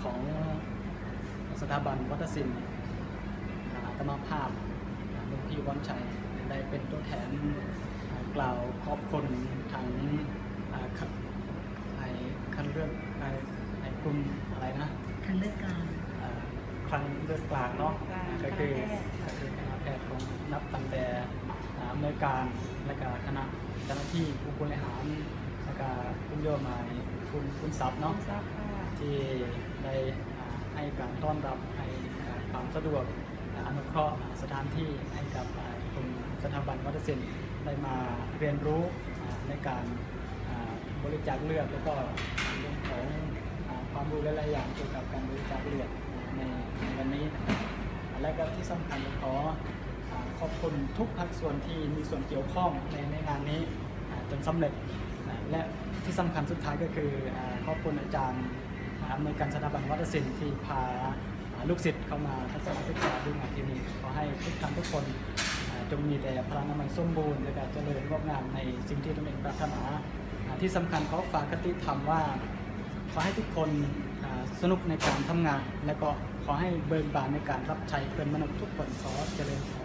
ຂອງສະຖາບັນວັດທະສິນ ອາ ອາຕະມາພາບ ອາ ຫຼວງພີ່ວອນໄຊ ໄດ້ເປັນຕົວແທນ ອາ ກ່າວຂອບຄຸນທາງ ອາ ຂະ ໃຫ້ຄັນເລືອກ ໃຫ້ ໃຫ້ກຸ່ມອະໄລນະ? ຄັນເລືອກກາງ ອາ ຄັນເລືອກກາງເນາະ ກາງ ອາ ກໍຄື ຄະນະແພດ ກໍຄືຄະນະແພດຂອງ ນັບຕັ້ງແຕ່ ອາ ອຳນວຍການ ແລະກະຄະນະເຈົ້າໜ້າທີ່ຜູ້ບໍລິຫານ ແລະກະຄຸນໂຍມາຍ ຄຸນ ຄຸນສັບເນາະ ຄຸນສັບ ທີ່ໄດ້ ອາ ໃຫ້ການຕ້ອນຮັບ ໃຫ້ ອາ ຄວາມສະດວກ ອາ ອະນຸເຄາະ ອາ ສະຖານທີ່ໃຫ້ກັບ ອາ ກຸ່ມສະຖາບັນວັດທະສິນ ໄດ້ມາຮຽນຮູ້ ອາ ໃນການ ອາ ບໍລິຈາກເລືອດ ແລະກໍເລື່ອງຂອງ ອາ ຄວາມຮູ້ຫຼາຍໆຢ່າງກ່ຽວກັບການບໍລິຈາກເລືອດໃນ ໃນວັນນີ້ນະຄັບ. ແລະກໍທີ່ສຳຄັນ ຂໍ ອາ ຂອບຄຸນທຸກພາກສ່ວນທີ່ມີສ່ວນກ່ຽວຂ້ອງໃນ ໃນງານນີ້ ອາ ຈົນສຳເລັດ ອາ ແລະທີ່ສຳຄັນສຸດທ້າຍກໍຄື ອາ ຂອບຄຸນອາຈານ ອາ ອຳນວຍການສະຖາບັນວັດທະສິນທີ່ພາ ອາ ລູກສິດເຂົ້າມາທັດສະນະສຶກສາດູງານທີ່ນີ້. ຂໍໃຫ້ທຸກທ່ານທຸກຄົນ ອາ ຈົ່ງມີແຕ່ພະລານາໄມສົມບູນ ແລະກະຈະເລີນງອກງາມໃນສິ່ງທີ່ຕົນເອງປາດຖະໜາ. ອາ ທີ່ສຳຄັນຂໍຝາກຄະຕິທຳວ່າ ຂໍໃຫ້ທຸກຄົນ ອາ ສະໜຸກໃນການທຳງານ ແລະກໍຂໍໃຫ້ເບີກບານໃນການຮັບໃຊ້ເພື່ອນມະນຸດທຸກຄົນ. ຂໍຈະເລີນພອນ.